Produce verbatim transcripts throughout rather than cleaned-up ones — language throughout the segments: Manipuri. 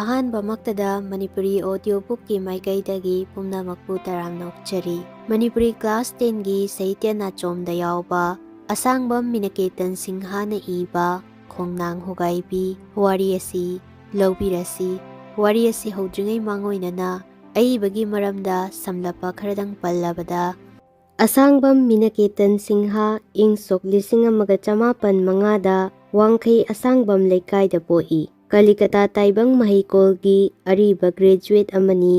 ꯑꯍꯥꯟꯕꯃꯛꯇꯗ ꯃꯅꯤꯄꯨꯔꯤ audio bookꯀꯤ ꯃꯥꯏꯀꯩꯗꯒꯤ ꯄꯨꯝꯅꯃꯛꯄꯨ ꯇꯔꯥꯝꯅ ꯑꯣꯛꯆꯔꯤ꯫ ꯃꯅꯤꯄꯨꯔꯤ class tenꯒꯤ ꯁꯥꯍꯤꯇ꯭ꯌ ꯅꯥꯆꯣꯝꯗ ꯌꯥꯎꯕ ꯑꯁꯥꯡꯕꯝ ꯃꯤꯅꯀꯦꯇꯟ ꯁꯤꯡꯍꯅ ꯏꯕ ꯈꯣꯡꯅꯥꯡ ꯍꯣꯒꯥꯏꯕꯤ ꯋꯥꯔꯤ ꯑꯁꯤ ꯂꯧꯕꯤꯔꯁꯤ꯫ ꯋꯥꯔꯤ ꯑꯁꯤ ꯍꯧꯗ꯭ꯔꯤꯉꯩ ꯃꯥꯡꯑꯣꯏꯅꯅ ꯑꯏꯕꯒꯤ ꯃꯔꯝꯗ ꯁꯝꯂꯞꯄ ꯈꯔꯗꯪ ꯄꯜꯂꯕꯗ, ꯑꯁꯥꯡꯕꯝ ꯃꯤꯅꯀꯦꯇꯟ ꯁꯤꯡꯍ ꯏꯪ ꯁꯣꯛ ꯂꯤꯁꯤꯡ ꯑꯃꯒ ꯆꯃꯥꯄꯟ ꯃꯉꯥꯗ ꯋꯥꯡꯈꯩ ꯑꯁꯥꯡꯕꯝ ꯂꯩꯀꯥꯏꯗ ꯄꯣꯛꯏ꯫ ꯀꯂꯤꯀꯇꯥ ꯇꯥꯏꯕꯪ ꯃꯍꯩꯀꯣꯜꯒꯤ ꯑꯔꯤꯕ graduate ꯑꯃꯅꯤ꯫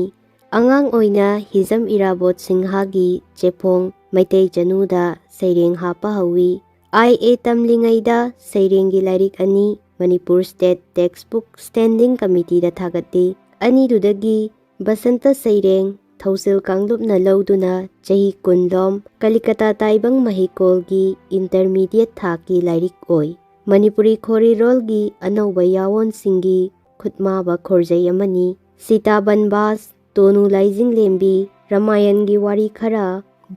ꯑꯉꯥꯡ ꯑꯣꯏꯅ ꯍꯤꯖꯝ ꯏꯔꯥꯕꯣꯠ ꯁꯤꯡꯍꯒꯤ ꯆꯦꯐꯣꯡ ꯃꯩꯇꯩ ꯆꯅꯨꯗ ꯁꯩꯔꯦꯡ ꯍꯥꯞꯄ ꯍꯧꯏ꯫ I A ꯇꯝꯂꯤꯉꯩꯗ ꯁꯩꯔꯦꯡꯒꯤ ꯂꯥꯏꯔꯤꯛ ꯑꯅꯤ ꯃꯅꯤꯄꯨꯔ State Textbook Standing Committeeꯗ ꯊꯥꯒꯠꯂꯤ꯫ ꯑꯅꯤꯗꯨꯗꯒꯤ ꯕꯁꯟꯇ ꯁꯩꯔꯦꯡ ꯊꯧꯁꯤꯜ ꯀꯥꯡꯂꯨꯞꯅ ꯂꯧꯗꯨꯅ ꯆꯍꯤ ꯀꯨꯟꯂꯣꯝ ꯀꯂꯤꯀꯇꯥ ꯇꯥꯏꯕꯪ ꯃꯍꯩꯀꯣꯜꯒꯤ intermediate ꯊꯥꯛꯀꯤ ꯂꯥꯏꯔꯤꯛ ꯑꯣꯏ꯫ ꯃꯅꯤꯄꯨꯔꯤ ꯈꯣꯔꯤꯔꯣꯜꯒꯤ ꯑꯅꯧꯕ ꯌꯥꯑꯣꯟꯁꯤꯡꯒꯤ ꯈꯨꯠꯃꯥꯕ ꯈꯣꯔꯖꯩ ꯑꯃꯅꯤ꯫ ꯁꯤꯇꯥ ꯕꯟꯕꯥꯁ, ꯇꯣꯅꯨ ꯂꯥꯏꯖꯤꯡꯂꯦꯝꯕꯤ, ꯔꯃꯥꯌꯟꯒꯤ ꯋꯥꯔꯤ ꯈꯔ,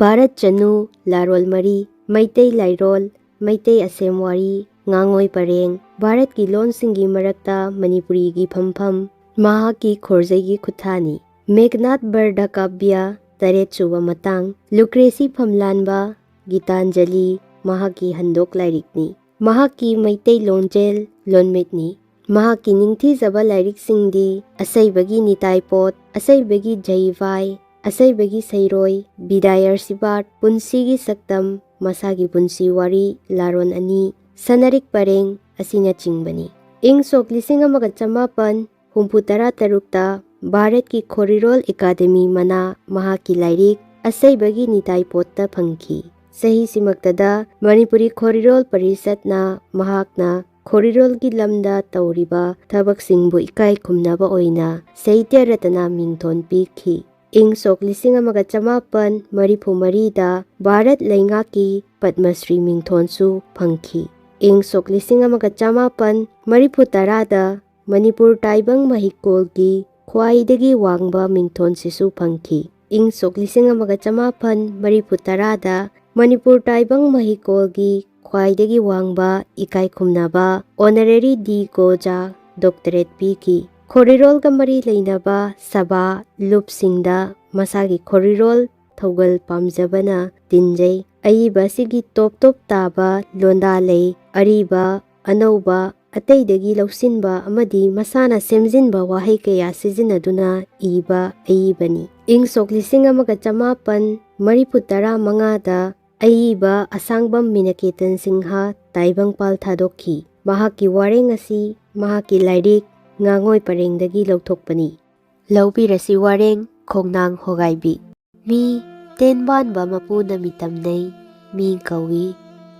ꯚꯥꯔꯠ ꯆꯅꯨ, ꯂꯥꯔꯣꯜ ꯃꯔꯤ, ꯃꯩꯇꯩ ꯂꯥꯏꯔꯣꯜ, ꯃꯩꯇꯩ ꯑꯁꯦꯝ ꯋꯥꯔꯤ, ꯉꯥꯉꯣꯏ ꯄꯔꯦꯡ, ꯚꯥꯔꯠꯀꯤ ꯂꯣꯟꯁꯤꯡꯒꯤ ꯃꯔꯛꯇ ꯃꯅꯤꯄꯨꯔꯤꯒꯤ ꯐꯝꯐꯝ, ꯃꯍꯥꯛꯀꯤ ꯈꯣꯔꯖꯩꯒꯤ ꯈꯨꯠꯊꯥꯅꯤ꯫ ꯃꯦꯘꯅꯥꯊ ꯕꯔꯗ ꯀꯥꯕ꯭ꯌ, ꯇꯔꯦꯠꯁꯨꯕ ꯃꯇꯥꯡ, ꯂꯨꯀ꯭ꯔꯦꯁꯤ ꯐꯝꯂꯥꯟꯕ, ꯒꯤꯇꯥꯟꯖꯂꯤ, ꯃꯍꯥꯛꯀꯤ ꯍꯟꯗꯣꯛ ꯂꯥꯏꯔꯤꯛꯅꯤ꯫ ꯃꯍꯥꯛꯀꯤ ꯃꯩꯇꯩ ꯂꯣꯟꯖꯦꯜ ꯂꯣꯟꯃꯤꯠꯅꯤ꯫ ꯃꯍꯥꯛꯀꯤ ꯅꯤꯡꯊꯤꯖꯕ ꯂꯥꯏꯔꯤꯛꯁꯤꯡꯗꯤ ꯑꯁꯩꯕꯒꯤ ꯅꯤꯇꯥꯏ ꯄꯣꯠ, ꯑꯁꯩꯕꯒꯤ ꯖꯩꯚꯥꯏ, ꯑꯁꯩꯕꯒꯤ ꯁꯩꯔꯣꯏ, ꯕꯤꯗꯥꯏ ꯑꯔꯁꯤꯕꯥꯠ, ꯄꯨꯟꯁꯤꯒꯤ ꯁꯛꯇꯝ, ꯃꯁꯥꯒꯤ ꯄꯨꯟꯁꯤ ꯋꯥꯔꯤ, ꯂꯥꯔꯣꯟ ꯑꯅꯤ, ꯁꯅꯔꯤꯛ ꯄꯔꯦꯡ ꯑꯁꯤꯅꯆꯤꯡꯕꯅꯤ꯫ ꯏꯪ ꯁꯣꯛ ꯂꯤꯁꯤꯡ ꯑꯃꯒ ꯆꯃꯥꯄꯟ ꯍꯨꯝꯐꯨ ꯇꯔꯥ ꯇꯔꯨꯛꯇ ꯚꯥꯔꯠꯀꯤ ꯈꯣꯔꯤꯔꯣꯜ ꯑꯦꯀꯥꯗꯦꯃꯤ ꯃꯅꯥ ꯃꯍꯥꯛꯀꯤ ꯂꯥꯏꯔꯤꯛ ꯑꯁꯩꯕꯒꯤ ꯅꯤꯇꯥꯏ ꯄꯣꯠꯇ ꯐꯪꯈꯤ꯫ ꯆꯍꯤꯁꯤꯃꯛꯇꯗ ꯃꯅꯤꯄꯨꯔꯤ ꯈꯣꯔꯤꯔꯣꯜ ꯄꯔꯤꯁꯠꯅ ꯃꯍꯥꯛꯅ ꯈꯣꯔꯤꯔꯣꯜꯒꯤ ꯂꯝꯗ ꯇꯧꯔꯤꯕ ꯊꯕꯛꯁꯤꯡꯕꯨ ꯏꯀꯥꯏ ꯈꯨꯝꯅꯕ ꯑꯣꯏꯅ ꯁꯥꯍꯤꯇ꯭ꯌ ꯔꯠꯅ ꯃꯤꯡꯊꯣꯟ ꯄꯤꯈꯤ꯫ ꯏꯪ ꯁꯣꯛ ꯂꯤꯁꯤꯡ ꯑꯃꯒ ꯆꯃꯥꯄꯟ ꯃꯔꯤꯐꯨ ꯃꯔꯤꯗ ꯚꯥꯔꯠ ꯂꯩꯉꯥꯛꯀꯤ ꯄꯗꯃꯁ꯭ꯔꯤ ꯃꯤꯡꯊꯣꯟꯁꯨ ꯐꯪꯈꯤ꯫ ꯏꯪ ꯁꯣꯛ ꯂꯤꯁꯤꯡ ꯑꯃꯒ ꯆꯃꯥꯄꯟ ꯃꯔꯤꯐꯨ ꯇꯔꯥꯗ ꯃꯅꯤꯄꯨꯔ ꯇꯥꯏꯕꯪ ꯃꯍꯩꯀꯣꯜꯒꯤ ꯈ꯭ꯋꯥꯏꯗꯒꯤ ꯋꯥꯡꯕ ꯃꯤꯡꯊꯣꯟꯁꯤꯁꯨ ꯐꯪꯈꯤ꯫ ꯏꯪ ꯁꯣꯛ ꯂꯤꯁꯤꯡ ꯑꯃꯒ ꯆꯃꯥꯄꯟ ꯃꯔꯤꯐꯨ ꯇꯔꯥꯗ ꯃꯅꯤꯄꯨꯔ ꯇꯥꯏꯕꯪ ꯃꯍꯩꯀꯣꯜꯒꯤ ꯈ꯭ꯋꯥꯏꯗꯒꯤ ꯋꯥꯡꯕ ꯏꯀꯥꯏ ꯈꯨꯝꯅꯕ Honorary D. Goja doctorate ꯄꯤꯈꯤ꯫ ꯈꯣꯔꯤꯔꯣꯜꯒ ꯃꯔꯤ ꯂꯩꯅꯕ ꯁꯚꯥ, ꯂꯨꯞꯁꯤꯡꯗ ꯃꯁꯥꯒꯤ ꯈꯣꯔꯤꯔꯣꯜ ꯊꯧꯒꯜ ꯄꯥꯝꯖꯕꯅ ꯇꯤꯟꯖꯩ꯫ ꯑꯏꯕ ꯑꯁꯤꯒꯤ ꯇꯣꯞ ꯇꯣꯞ ꯇꯥꯕ ꯂꯣꯟꯗꯥ ꯂꯩ꯫ ꯑꯔꯤꯕ, ꯑꯅꯧꯕ, ꯑꯇꯩꯗꯒꯤ ꯂꯧꯁꯤꯟꯕ ꯑꯃꯗꯤ ꯃꯁꯥꯅ ꯁꯦꯝꯖꯤꯟꯕ ꯋꯥꯍꯩ ꯀꯌꯥ ꯁꯤꯖꯤꯟꯅꯗꯨꯅ ꯏꯕ ꯑꯏꯕꯅꯤ꯫ ꯏꯪ ꯁꯣꯛ ꯂꯤꯁꯤꯡ ꯑꯃꯒ ꯆꯃꯥꯄꯟ ꯃꯔꯤꯐꯨ ꯇꯔꯥ ꯃꯉꯥꯗ ꯑꯏꯕ ꯑꯁꯥꯡꯕꯝ ꯃꯤꯅꯀꯦꯇꯟ ꯁꯤꯡꯍ ꯇꯥꯏꯕꯪꯄꯥꯜ ꯊꯥꯗꯣꯛꯈꯤ꯫ ꯃꯍꯥꯛꯀꯤ ꯋꯥꯔꯦꯡ ꯑꯁꯤ ꯃꯍꯥꯛꯀꯤ ꯂꯥꯏꯔꯤꯛ ꯉꯥꯉꯣꯏ ꯄꯔꯦꯡꯗꯒꯤ ꯂꯧꯊꯣꯛꯄꯅꯤ꯫ ꯂꯧꯕꯤꯔꯁꯤ ꯋꯥꯔꯦꯡ ꯈꯣꯡꯅꯥꯡ ꯍꯣꯒꯥꯏꯕꯤ꯫ ꯃꯤ ꯇꯦꯟꯕꯥꯟꯕ ꯃꯄꯨꯅ ꯃꯤꯇꯝꯅꯩ꯫ ꯃꯤ ꯀꯧꯏ꯫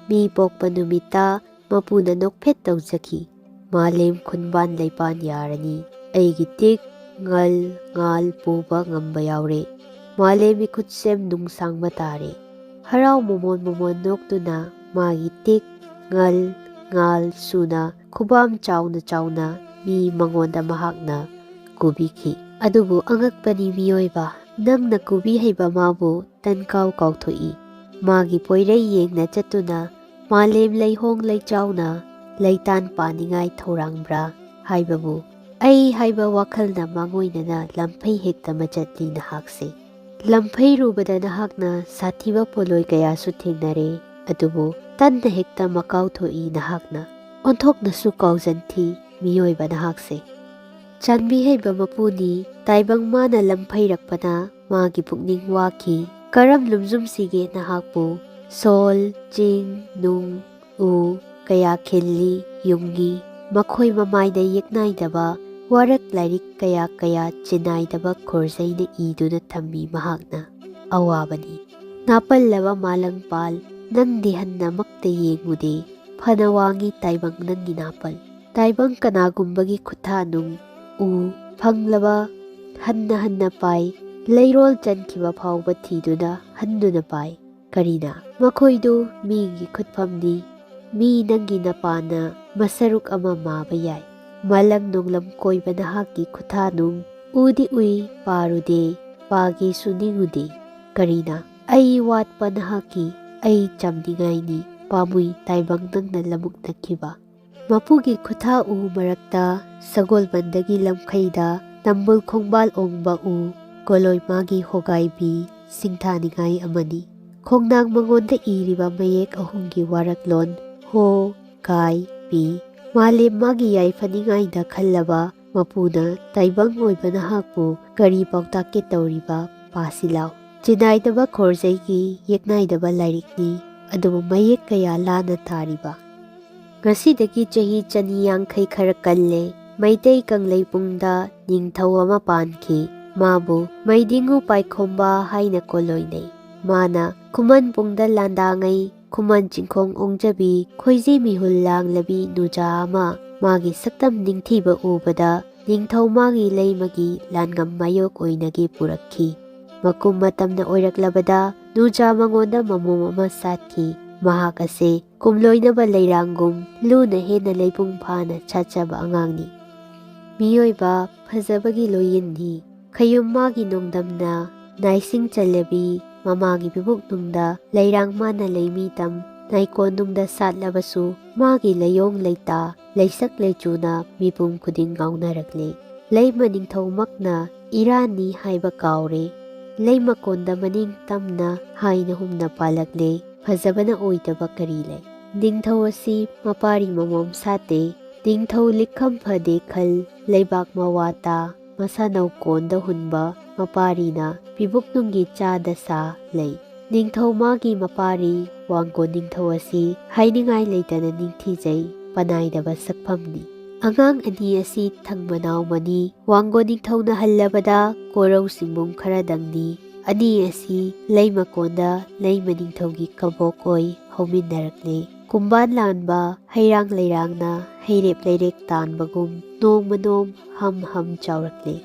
ꯃꯤ ꯄꯣꯛꯄ ꯅꯨꯃꯤꯠꯇ ꯃꯄꯨꯅ ꯅꯣꯛꯐꯦꯠ ꯇꯧꯖꯈꯤ꯫ ꯃꯥꯂꯦꯝ ꯈꯨꯟꯕꯥꯟ ꯂꯩꯄꯥꯟ ꯌꯥꯔꯅꯤ꯫ ꯑꯩꯒꯤ ꯇꯤꯛ, ꯉꯜ, ꯉꯥꯜ ꯄꯨꯕ ꯉꯝꯕ ꯌꯥꯎꯔꯦ꯫ ꯃꯥꯂꯦꯝ ꯃꯤꯈꯨꯠꯁꯦꯝ ꯅꯨꯡꯁꯥꯡꯕ ꯇꯥꯔꯦ꯫ ꯍꯔꯥꯎ ꯃꯃꯣꯟ ꯃꯃꯣꯟ ꯅꯣꯛꯇꯨꯅ ꯃꯥꯒꯤ ꯇꯤꯛ, ꯉꯜ, ꯉꯥꯜ ꯁꯨꯅ ꯈꯨꯕꯥꯝ ꯆꯥꯎꯅ ꯆꯥꯎꯅ ꯃꯤ ꯃꯉꯣꯟꯗ ꯃꯍꯥꯛꯅ ꯀꯨꯕꯤꯈꯤ꯫ ꯑꯗꯨꯕꯨ ꯑꯉꯛꯄꯅꯤ ꯃꯤꯑꯣꯏꯕ, ꯅꯪꯅ ꯀꯨꯕꯤ ꯍꯩꯕ ꯃꯥꯕꯨ ꯇꯟꯀꯥꯎ ꯀꯥꯎꯊꯣꯛꯏ꯫ ꯃꯥꯒꯤ ꯄꯣꯏꯔꯩ ꯌꯦꯡꯅ ꯆꯠꯇꯨꯅ ꯃꯥꯂꯦꯝ ꯂꯩꯍꯣꯡ ꯂꯩꯆꯥꯎꯅ ꯂꯩꯇꯥꯟ ꯄꯥꯅꯤꯡꯉꯥꯏ ꯊꯧꯔꯥꯡꯕ꯭ꯔꯥ ꯍꯥꯏꯕꯕꯨ ꯑꯩ ꯍꯥꯏꯕ ꯋꯥꯈꯜꯅ ꯃꯥꯡꯑꯣꯏꯅꯅ ꯂꯝꯐꯩ ꯍꯦꯛꯇ ꯃꯆꯠꯂꯤ ꯅꯍꯥꯛꯁꯦ꯫ ꯂꯝꯐꯩꯔꯨꯕꯗ ꯅꯍꯥꯛꯅ ꯁꯥꯊꯤꯕ ꯄꯣꯠꯂꯣꯏ ꯀꯌꯥꯁꯨ ꯊꯦꯡꯅꯔꯦ, ꯑꯗꯨꯕꯨ ꯇꯟꯅ ꯍꯦꯛꯇ ꯃꯀꯥꯎ ꯊꯣꯛꯏ ꯅꯍꯥꯛꯅ꯫ ꯑꯣꯟꯊꯣꯛꯅꯁꯨ ꯀꯥꯎꯖꯟꯊꯤ ꯃꯤꯑꯣꯏꯕ ꯅꯍꯥꯛꯁꯦ꯫ ꯆꯥꯟꯕꯤ ꯍꯩꯕ ꯃꯄꯨꯅꯤ, ꯇꯥꯏꯕꯪ ꯃꯥꯅ ꯂꯝꯐꯩꯔꯛꯄꯅ ꯃꯥꯒꯤ ꯄꯨꯛꯅꯤꯡ ꯋꯥꯈꯤ꯫ ꯀꯔꯝ ꯂꯨꯝꯖꯨꯝꯁꯤꯒꯦ ꯅꯍꯥꯛꯄꯨ? ꯁꯣꯜ, ꯆꯤꯡ, ꯅꯨꯡ, ꯎ ꯀꯌꯥ ꯈꯤꯜꯂꯤ, ꯌꯨꯡꯉꯤ꯫ ꯃꯈꯣꯏ ꯃꯃꯥꯏꯗ ꯌꯦꯛꯅꯥꯏꯗꯕ ꯋꯥꯔꯛ ꯂꯥꯏꯔꯤꯛ ꯀꯌꯥ ꯀꯌꯥ ꯆꯤꯅꯥꯏꯗꯕ ꯈꯣꯔꯖꯩꯅ ꯏꯗꯨꯅ ꯊꯝꯃꯤ ꯃꯍꯥꯛꯅ ꯑꯋꯥꯕꯅꯤ꯫ ꯅꯥꯄꯜꯂꯕ ꯃꯥꯂꯪꯄꯥꯜ, ꯅꯪꯗꯤ ꯍꯟꯅꯃꯛꯇ ꯌꯦꯡꯉꯨꯗꯦ꯫ ꯐꯅ ꯋꯥꯡꯉꯤ ꯇꯥꯏꯕꯪ ꯅꯪꯒꯤ ꯅꯥꯄꯜ꯫ ꯇꯥꯏꯕꯪ ꯀꯅꯥꯒꯨꯝꯕꯒꯤ ꯈꯨꯠꯊꯥꯅꯨꯡ ꯎ ꯐꯪꯂꯕ ꯍꯟꯅ ꯍꯟꯅ ꯄꯥꯏ꯫ ꯂꯩꯔꯣꯜ ꯆꯟꯈꯤꯕ ꯐꯥꯎꯕ ꯊꯤꯗꯨꯅ ꯍꯟꯗꯨꯅ ꯄꯥꯏ꯫ ꯀꯔꯤꯅ? ꯃꯈꯣꯏꯗꯨ ꯃꯤꯒꯤ ꯈꯨꯠꯐꯝꯅꯤ꯫ ꯃꯤ ꯅꯪꯒꯤ ꯅꯄꯥꯅ ꯃꯁꯔꯨꯛ ꯑꯃ ꯃꯥꯕ ꯌꯥꯏ꯫ ꯃꯥꯂꯪ ꯅꯣꯡꯂꯝ ꯀꯣꯏꯕ ꯅꯍꯥꯛꯀꯤ ꯈꯨꯠꯊꯥꯅꯨꯡ ꯎꯗꯤ ꯎꯏ, ꯄꯥꯔꯨꯗꯦ, ꯄꯥꯒꯦꯁꯨ ꯅꯤꯡꯉꯨꯗꯦ꯫ ꯀꯔꯤꯅ? ꯑꯩ ꯋꯥꯠꯄ ꯅꯍꯥꯛꯀꯤ, ꯑꯩ ꯆꯝꯅꯤꯡꯉꯥꯏꯅꯤ꯫ ꯄꯥꯝꯃꯨꯏ ꯇꯥꯏꯕꯪ ꯅꯪꯅ ꯂꯃꯨꯛꯅꯈꯤꯕ꯫ ꯃꯄꯨꯒꯤ ꯈꯨꯠꯊꯥ ꯎ ꯃꯔꯛꯇ ꯁꯒꯣꯜꯕꯟꯗꯒꯤ ꯂꯝꯈꯩꯗ ꯅꯝꯕꯨꯜ ꯈꯣꯡꯕꯥꯜ ꯑꯣꯡꯕ ꯎ ꯀꯣꯂꯣꯏ ꯃꯥꯒꯤ ꯍꯣꯒꯥꯏꯕꯤ ꯁꯤꯡꯊꯥꯅꯤꯡꯉꯥꯏ ꯑꯃꯅꯤ꯫ ꯈꯣꯡꯅꯥꯡ ꯃꯉꯣꯟꯗ ꯏꯔꯤꯕ ꯃꯌꯦꯛ ꯑꯍꯨꯝꯒꯤ ꯋꯥꯔꯛꯂꯣꯟ ꯍꯣ ꯒꯥꯏ ꯕꯤ꯫ ꯃꯥꯂꯦꯝ ꯃꯥꯒꯤ ꯌꯥꯏꯐꯅꯤꯡꯉꯥꯏꯗ ꯈꯜꯂꯕ ꯃꯄꯨꯅ ꯇꯥꯏꯕꯪ ꯑꯣꯏꯕ ꯅꯍꯥꯛꯄꯨ ꯀꯔꯤ ꯄꯥꯎꯇꯥꯛꯀꯦ ꯇꯧꯔꯤꯕ ꯄꯥꯁꯤꯂꯥꯎ꯫ ꯆꯤꯅꯥꯏꯗꯕ ꯈꯣꯔꯖꯩꯒꯤ ꯌꯦꯛꯅꯥꯏꯗꯕ ꯂꯥꯏꯔꯤꯛꯅꯤ, ꯑꯗꯨꯕꯨ ꯃꯌꯦꯛ ꯀꯌꯥ ꯂꯥꯟꯅ ꯊꯥꯔꯤꯕ꯫ ꯉꯁꯤꯗꯒꯤ ꯆꯍꯤ ꯆꯅꯤ ꯌꯥꯡꯈꯩ ꯈꯔ ꯀꯜꯂꯦ, ꯃꯩꯇꯩ ꯀꯪꯂꯩꯄꯨꯡꯗ ꯅꯤꯡꯊꯧ ꯑꯃ ꯄꯥꯟꯈꯤ꯫ ꯃꯥꯕꯨ ꯃꯩꯗꯤꯡꯉꯨ ꯄꯥꯏꯈꯣꯝꯕ ꯍꯥꯏꯅ ꯀꯣꯂꯣꯏꯅꯩ꯫ ꯃꯥꯅ ꯈꯨꯃꯟ ꯄꯨꯡꯗ ꯂꯥꯟꯗꯥꯉꯩ ꯈꯨꯃꯟ ꯆꯤꯡꯈꯣꯡ ꯑꯣꯡꯖꯕꯤ ꯈꯣꯏꯖꯤ ꯃꯤꯍꯨꯜ ꯂꯥꯡꯂꯕꯤ ꯅꯨꯖꯥ ꯑꯃ ꯃꯥꯒꯤ ꯁꯛꯇꯝ ꯅꯤꯡꯊꯤꯕ ꯎꯕꯗ ꯅꯤꯡꯊꯧ ꯃꯥꯒꯤ ꯂꯩꯃꯒꯤ ꯂꯥꯟꯉꯝ ꯃꯥꯌꯣꯛ ꯑꯣꯏꯅꯒꯦ ꯄꯨꯔꯛꯈꯤ꯫ ꯃꯀꯨꯝ ꯃꯇꯝꯅ ꯑꯣꯏꯔꯛꯂꯕꯗ ꯅꯨꯖꯥ ꯃꯉꯣꯟꯗ ꯃꯃꯣꯝ ꯑꯃ ꯁꯥꯠꯈꯤ꯫ ꯃꯍꯥꯛ ꯑꯁꯦ ꯀꯨꯝꯂꯣꯏꯅꯕ ꯂꯩꯔꯥꯡꯒꯨꯝ ꯂꯨꯅ ꯍꯦꯟꯅ ꯂꯩꯄꯨꯡ ꯐꯥꯅ ꯁꯥꯠꯆꯕ ꯑꯉꯥꯡꯅꯤ꯫ ꯃꯤꯑꯣꯏꯕ ꯐꯖꯕꯒꯤ ꯂꯣꯏꯌꯤꯟꯅꯤ꯫ ꯈꯌꯨꯝ ꯃꯥꯒꯤ ꯅꯣꯡꯗꯝꯅ ꯅꯥꯏꯁꯤꯡ ꯆꯜꯂꯕꯤ ꯃꯃꯥꯒꯤ ꯄꯤꯕꯨꯛꯅꯨꯡꯗ ꯂꯩꯔꯥꯡ ꯃꯥꯅ ꯂꯩꯃꯤꯇꯝ ꯅꯥꯏꯀꯣꯟꯅꯨꯡꯗ ꯁꯥꯠꯂꯕꯁꯨ ꯃꯥꯒꯤ ꯂꯩꯌꯣꯡ ꯂꯩꯇꯥ ꯂꯩꯁꯛ ꯂꯩꯆꯨꯅ ꯃꯤꯄꯨꯝ ꯈꯨꯗꯤꯡ ꯉꯥꯎꯅꯔꯛꯂꯤ꯫ ꯂꯩꯃ ꯅꯤꯡꯊꯧꯃꯛꯅ ꯏꯔꯥꯟꯅꯤ ꯍꯥꯏꯕ ꯀꯥꯎꯔꯦ꯫ ꯂꯩꯃꯀꯣꯟꯗ ꯃꯅꯤꯡ ꯇꯝꯅ ꯍꯥꯏꯅ ꯍꯨꯝꯅ ꯄꯥꯜꯂꯛꯂꯦ꯫ ꯐꯖꯕꯅ ꯑꯣꯏꯗꯕ ꯀꯔꯤ ꯂꯩ? ꯅꯤꯡꯊꯧ ꯑꯁꯤ ꯃꯄꯥꯔꯤ ꯃꯃꯣꯝ ꯁꯥꯠꯇꯦ꯫ ꯅꯤꯡꯊꯧ ꯂꯤꯛꯈꯝ ꯐꯗꯦ ꯈꯜ, ꯂꯩꯕꯥꯛ ꯃꯋꯥ ꯇꯥ, ꯃꯁꯥꯅꯧ ꯀꯣꯟꯗ ꯍꯨꯟꯕ ꯃꯄꯥꯔꯤꯅ ꯄꯤꯕꯨꯛꯅꯨꯡꯒꯤ ꯆꯥꯗ ꯁꯥ ꯂꯩ꯫ ꯅꯤꯡꯊꯧ ꯃꯥꯒꯤ ꯃꯄꯥꯔꯤ ꯋꯥꯡꯒꯣꯟ ꯅꯤꯡꯊꯧ ꯑꯁꯤ ꯍꯥꯏꯅꯤꯡꯉꯥꯏ ꯂꯩꯇꯅ ꯅꯤꯡꯊꯤꯖꯩ, ꯄꯅꯥꯏꯗꯕ ꯁꯛꯐꯝꯅꯤ꯫ ꯑꯉꯥꯡ ꯑꯅꯤ ꯑꯁꯤ ꯊꯪ ꯃꯅꯥꯎꯃꯅꯤ꯫ ꯋꯥꯡꯒꯣꯟ ꯅꯤꯡꯊꯧꯅ ꯍꯜꯂꯕꯗ ꯀꯣꯔꯧ ꯁꯤꯡꯕꯨꯝ ꯈꯔꯗꯪꯅꯤ꯫ ꯑꯅꯤ ꯑꯁꯤ ꯂꯩꯃꯀꯣꯟꯗ ꯂꯩꯃ ꯅꯤꯡꯊꯧꯒꯤ ꯀꯕꯣꯛ ꯑꯣꯏ ꯍꯧꯃꯤꯟꯅꯔꯛꯂꯤ꯫ ꯀꯨꯝꯕꯥꯟ ꯂꯥꯟꯕ ꯍꯩꯔꯥꯡ ꯂꯩꯔꯥꯡꯅ ꯍꯩꯔꯦꯞ ꯂꯩꯔꯦꯛ ꯇꯥꯟꯕꯒꯨꯝ ꯅꯣꯡꯃ ꯅꯣꯡ ꯍꯝ ꯍꯝ ꯆꯥꯎꯔꯛꯂꯤ꯫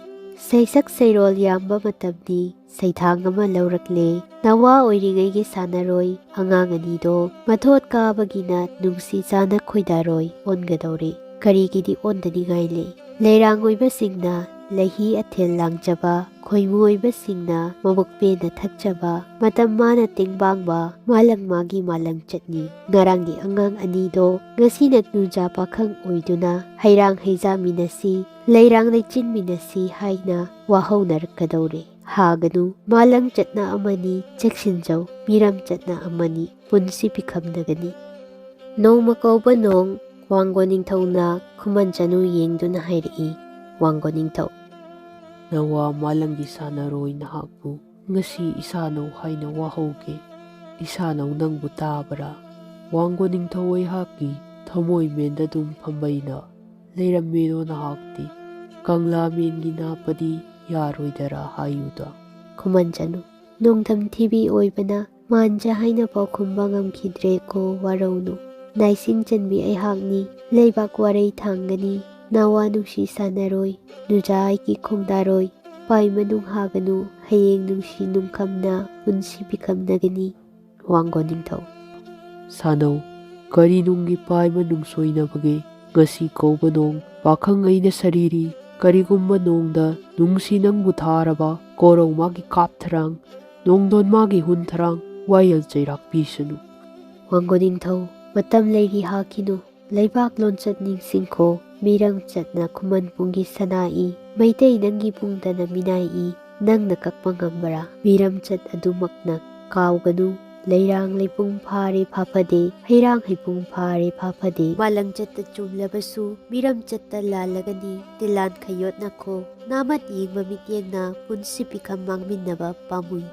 ꯁꯩꯁꯛ ꯁꯩꯔꯣꯜ ꯌꯥꯝꯕ ꯃꯇꯝꯗꯤ ꯁꯩꯊꯥꯡ ꯑꯃ ꯂꯧꯔꯛꯂꯦ꯫ ꯅꯋꯥ ꯑꯣꯏꯔꯤꯉꯩꯒꯤ ꯁꯥꯟꯅꯔꯣꯏ ꯑꯉꯥꯡ ꯑꯅꯤꯗꯣ ꯃꯊꯣꯠ ꯀꯥꯕꯒꯤꯅ ꯅꯨꯡꯁꯤ ꯆꯥꯅ ꯈꯣꯏꯗꯥꯔꯣꯏ ꯑꯣꯟꯒꯗꯧꯔꯦ꯫ ꯀꯔꯤꯒꯤꯗꯤ ꯑꯣꯟꯗꯅꯤꯡꯉꯥꯏ ꯂꯩ? ꯂꯩꯔꯥꯡ ꯑꯣꯏꯕꯁꯤꯡꯅ ꯂꯩꯍꯤ ꯑꯊꯦꯜ ꯂꯥꯡꯖꯕ, ꯈꯣꯏꯃꯨ ꯑꯣꯏꯕꯁꯤꯡꯅ ꯃꯕꯨꯛ ꯄꯦꯟꯅ ꯊꯛꯆꯕ, ꯃꯇꯝ ꯃꯥꯅ ꯇꯦꯡꯕꯥꯡꯕ ꯃꯥꯂꯪ ꯃꯥꯒꯤ ꯃꯥꯂꯪ ꯆꯠꯅꯤ꯫ ꯉꯔꯥꯡꯒꯤ ꯑꯉꯥꯡ ꯑꯅꯤꯗꯣ ꯉꯁꯤꯅ ꯅꯨꯡꯖꯥ ꯄꯥꯈꯪ ꯑꯣꯏꯗꯨꯅ ꯍꯩꯔꯥꯡ ꯍꯩꯖꯥꯃꯤꯟꯅꯁꯤ, ꯂꯩꯔꯥꯡ ꯂꯩꯆꯤꯟꯃꯤꯟꯅꯁꯤ ꯍꯥꯏꯅ ꯋꯥꯍꯧꯅꯔꯛꯀꯗꯧꯔꯦ꯫ ꯍꯥꯒꯅꯨ, ꯃꯥꯂꯪ ꯆꯠꯅ ꯑꯃꯅꯤ, ꯆꯦꯛꯁꯤꯟꯖꯧ, ꯃꯤꯔꯝ ꯆꯠꯅ ꯑꯃꯅꯤ, ꯄꯨꯟꯁꯤ ꯄꯤꯈꯝꯅꯒꯅꯤ꯫ ꯅꯣꯡꯃ ꯀꯧꯕ ꯅꯣꯡ꯫ ꯋꯥꯡꯒꯣ ꯅꯤꯡꯊꯧꯅ ꯈꯨꯃꯟ ꯆꯅꯨ ꯌꯦꯡꯗꯨꯅ ꯍꯥꯏꯔꯛꯏ꯫ ꯋꯥꯡꯒꯣ ꯅꯤꯡꯊꯧ: ꯅꯋꯥ ꯃꯥꯂꯪꯒꯤ ꯁꯥꯟꯅꯔꯣꯏ ꯅꯍꯥꯛꯄꯨ ꯉꯁꯤ ꯏꯁꯥꯅꯧ ꯍꯥꯏꯅ ꯋꯥꯍꯧꯒꯦ꯫ ꯏꯁꯥꯅꯧ ꯅꯪꯕꯨ ꯇꯥꯕ꯭ꯔꯥ? ꯋꯥꯡꯒꯣ ꯅꯤꯡꯊꯧ ꯑꯩꯍꯥꯛꯀꯤ ꯊꯃꯣꯏ ꯃꯦꯟꯗ ꯑꯗꯨꯝ ꯐꯝꯕꯩꯅ ꯂꯩꯔꯝꯃꯦꯗꯣ ꯅꯍꯥꯛꯇꯤ꯫ ꯀꯪꯂꯥ ꯃꯦꯟꯒꯤ ꯅꯥꯞꯄꯗꯤ ꯌꯥꯔꯣꯏꯗꯔꯥ ꯍꯥꯏꯌꯨꯗ꯫ ꯈꯨꯃꯟ ꯆꯅꯨ: ꯅꯣꯡꯗꯝ ꯊꯤꯕꯤ ꯑꯣꯏꯕꯅ ꯃꯥꯟꯖ ꯍꯥꯏꯅ ꯄꯥꯎꯈꯨꯝꯕ ꯉꯝꯈꯤꯗ꯭ꯔꯦꯀꯣ ꯋꯥꯔꯧꯅꯨ꯫ ꯅꯥꯏꯁꯤꯡ ꯆꯟꯕꯤ ꯑꯩꯍꯥꯛꯅꯤ, ꯂꯩꯕꯥꯛ ꯋꯥꯔꯩ ꯊꯥꯡꯒꯅꯤ꯫ ꯅꯋꯥ ꯅꯨꯡꯁꯤ ꯁꯥꯟꯅꯔꯣꯏ, ꯅꯨꯖꯥ ꯑꯩꯒꯤ ꯈꯣꯡꯗꯥꯔꯣꯏ, ꯄꯥꯏ ꯃꯅꯨꯡ ꯍꯥꯒꯅꯨ, ꯍꯌꯦꯡ ꯅꯨꯡꯁꯤ ꯅꯨꯡꯈꯝꯅ ꯄꯨꯟꯁꯤ ꯄꯤꯈꯝꯅꯒꯅꯤ꯫ ꯋꯥꯡꯒꯣ ꯅꯤꯡꯊꯧ: ꯁꯥꯅꯧ, ꯀꯔꯤ ꯅꯨꯡꯒꯤ ꯄꯥꯏꯕ ꯅꯨꯡꯁꯣꯏꯅꯕꯒꯦ? ꯉꯁꯤ ꯀꯧꯕ ꯅꯣꯡ, ꯄꯥꯈꯪ ꯑꯩꯅ ꯁꯔꯤꯔꯤ꯫ ꯀꯔꯤꯒꯨꯝꯕ ꯅꯣꯡꯗ ꯅꯨꯡꯁꯤ ꯅꯪꯕꯨ ꯊꯥꯔꯕ, ꯀꯣꯔꯧ ꯃꯥꯒꯤ ꯀꯥꯞꯊꯔꯥꯡ, ꯅꯣꯡꯗꯣꯟ ꯃꯥꯒꯤ ꯍꯨꯟꯊꯔꯥꯡ, ꯋꯥꯌꯦꯜ ꯆꯩꯔꯥꯛ ꯄꯤꯁꯅꯨ꯫ ꯋꯥꯡꯒꯣ ꯅꯤꯡꯊꯧ: ꯃꯇꯝ ꯂꯩꯔꯤ ꯍꯥꯈꯤꯅꯨ꯫ ꯂꯩꯕꯥꯛ ꯂꯣꯟꯆꯠ ꯅꯤꯡꯁꯤꯡꯈꯣ꯫ ꯃꯤꯔꯝ ꯆꯠꯅ ꯈꯨꯃꯟ ꯄꯨꯡꯒꯤ ꯁꯅꯥꯏ꯫ ꯃꯩꯇꯩ ꯅꯪꯒꯤ ꯄꯨꯡꯗꯅ ꯃꯤꯅꯥꯏ ꯏ꯫ ꯅꯪꯅ ꯀꯛꯄ ꯉꯝꯕꯔꯥ? ꯃꯤꯔꯝ ꯆꯠ ꯑꯗꯨꯃꯛꯅ ꯀꯥꯎꯒꯅꯨ꯫ ꯂꯩꯔꯥꯡ ꯂꯩꯄꯨꯡ ꯐꯥꯔꯦ ꯐꯥꯐꯗꯦ, ꯍꯩꯔꯥꯡ ꯍꯩꯄꯨꯡ ꯐꯥꯔꯦ ꯐꯥꯐꯗꯦ꯫ ꯃꯥꯂꯪ ꯆꯠꯇ ꯆꯨꯝꯂꯕꯁꯨ ꯃꯤꯔꯝ ꯆꯠꯇ ꯂꯥꯜꯂꯒꯅꯤ꯫ ꯇꯤꯜꯂꯥꯟ ꯈꯩꯌꯣꯠꯅꯈꯣ꯫ ꯅꯥꯃꯠ ꯌꯦꯡꯕ ꯃꯤꯠꯌꯦꯡꯅ ꯄꯨꯟꯁꯤ ꯄꯤꯈꯝ ꯃꯥꯡꯃꯤꯟꯅꯕ ꯄꯥꯝꯃꯨꯏ꯫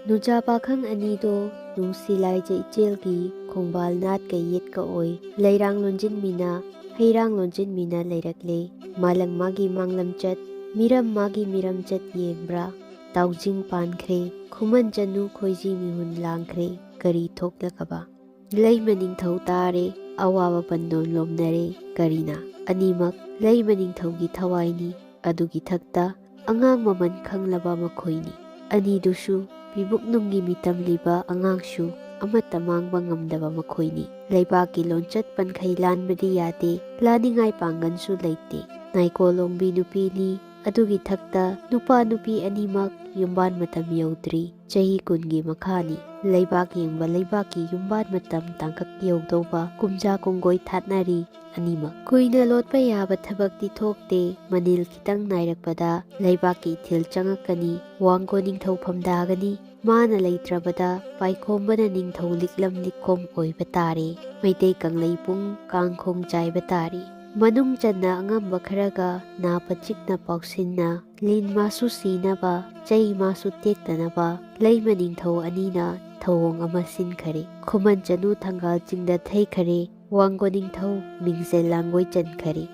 ꯅꯨꯖꯥ ꯄꯥꯈꯪ ꯑꯅꯤꯗꯣ ꯅꯨꯡꯁꯤ ꯂꯥꯏꯖ ꯏꯆꯦꯜꯒꯤ ꯈꯣꯡꯕꯥꯜ ꯅꯥꯠꯀ ꯌꯦꯠꯀ ꯑꯣꯏ ꯂꯩꯔꯥꯡ ꯂꯣꯟꯖꯤꯟꯃꯤꯅ, ꯍꯩꯔꯥꯡ ꯂꯣꯟꯖꯤꯟꯃꯤꯅ ꯂꯩꯔꯛꯂꯦ꯫ ꯃꯥꯂꯪ ꯃꯥꯒꯤ ꯃꯥꯡꯂꯝꯆꯠ, ꯃꯤꯔꯝ ꯃꯥꯒꯤ ꯃꯤꯔꯝꯆꯠ ꯌꯦꯡꯕ꯭ꯔꯥ? ꯇꯥꯎꯖꯤꯡ ꯄꯥꯟꯈ꯭ꯔꯦ, ꯈꯨꯃꯟ ꯆꯅꯨ ꯈꯣꯏꯖꯤ ꯃꯤꯍꯨꯟ ꯂꯥꯡꯈ꯭ꯔꯦ꯫ ꯀꯔꯤ ꯊꯣꯛꯂꯒꯕ? ꯂꯩꯃ ꯅꯤꯡꯊꯧ ꯇꯥꯔꯦ, ꯑꯋꯥꯕ ꯄꯟꯗꯣꯟ ꯂꯣꯝꯅꯔꯦ꯫ ꯀꯔꯤꯅ? ꯑꯅꯤꯃꯛ ꯂꯩꯃ ꯅꯤꯡꯊꯧꯒꯤ ꯊꯋꯥꯏꯅꯤ꯫ ꯑꯗꯨꯒꯤ ꯊꯛꯇ ꯑꯉꯥꯡ ꯃꯃꯜ ꯈꯪꯂꯕ ꯃꯈꯣꯏꯅꯤ꯫ ꯑꯅꯤꯗꯨꯁꯨ ꯄꯤꯕꯨꯛ ꯅꯨꯡꯒꯤ ꯃꯤꯇꯝꯂꯤꯕ ꯑꯉꯥꯡꯁꯨ ꯑꯃꯠꯇ ꯃꯥꯡꯕ ꯉꯝꯗꯕ ꯃꯈꯣꯏꯅꯤ꯫ ꯂꯩꯕꯥꯛꯀꯤ ꯂꯣꯟꯆꯠ ꯄꯟꯈꯩ ꯂꯥꯟꯕꯗꯤ ꯌꯥꯗꯦ, ꯂꯥꯟꯅꯤꯡꯉꯥꯏ ꯄꯥꯡꯒꯜꯁꯨ ꯂꯩꯇꯦ꯫ ꯅꯥꯏꯀꯣꯂꯣꯡꯕꯤ ꯅꯨꯄꯤꯅꯤ, ꯑꯗꯨꯒꯤ ꯊꯛꯇ ꯅꯨꯄꯥ ꯅꯨꯄꯤ ꯑꯅꯤꯃꯛ ꯌꯨꯝꯕꯥꯟ ꯃꯇꯝ ꯌꯧꯗ꯭ꯔꯤ꯫ ꯆꯍꯤ ꯀꯨꯟꯒꯤ ꯃꯈꯥꯅꯤ꯫ ꯂꯩꯕꯥꯛ ꯌꯦꯡꯕ ꯂꯩꯕꯥꯛꯀꯤ ꯌꯨꯝꯕꯥꯟ ꯃꯇꯝ ꯇꯥꯡꯀꯛ ꯌꯧꯗꯧꯕ ꯀꯨꯝꯖꯥ ꯀꯨꯝꯒꯣꯏ ꯊꯥꯠꯅꯔꯤ ꯑꯅꯤꯃꯛ꯫ ꯀꯨꯏꯅ ꯂꯣꯠꯄ ꯌꯥꯕ ꯊꯕꯛꯇꯤ ꯊꯣꯛꯇꯦ꯫ ꯃꯅꯤꯜ ꯈꯤꯇꯪ ꯅꯥꯏꯔꯛꯄꯗ ꯂꯩꯕꯥꯛꯀꯤ ꯏꯊꯤꯜ ꯆꯪꯉꯛꯀꯅꯤ꯫ ꯋꯥꯡꯒꯣ ꯅꯤꯡꯊꯧ ꯐꯝꯗꯥꯒꯅꯤ꯫ ꯃꯥꯅ ꯂꯩꯇ꯭ꯔꯕꯗ ꯄꯥꯏꯈꯣꯝꯕꯅ ꯅꯤꯡꯊꯧ ꯂꯤꯛꯂꯝ ꯂꯤꯛꯈꯣꯝ ꯑꯣꯏꯕ ꯇꯥꯔꯦ꯫ ꯃꯩꯇꯩ ꯀꯪꯂꯩꯄꯨꯡ ꯀꯥꯡꯈꯣꯡ ꯆꯥꯏꯕ ꯇꯥꯔꯦ꯫ ꯃꯅꯨꯡ ꯆꯟꯅ ꯑꯉꯝꯕ ꯈꯔꯒ ꯅꯥ ꯄꯆꯤꯛꯅ ꯄꯥꯎꯁꯤꯟꯅ ꯂꯤꯟ ꯃꯥꯁꯨ ꯁꯤꯅꯕ, ꯆꯩ ꯃꯥꯁꯨ ꯇꯦꯛꯇꯅꯕ ꯂꯩꯃ ꯅꯤꯡꯊꯧ ꯑꯅꯤꯅ ꯊꯧꯑꯣꯡ ꯑꯃ ꯁꯤꯟꯈꯔꯦ꯫ ꯈꯨꯃꯟ ꯆꯅꯨ ꯊꯪꯒꯥꯜ ꯆꯤꯡꯗ ꯊꯩꯈꯔꯦ꯫ ꯋꯥꯡꯒꯣ ꯅꯤꯡꯊꯧ ꯃꯤꯡꯖꯦꯜ ꯂꯥꯡꯒꯣꯏ ꯆꯟꯈꯔꯦ꯫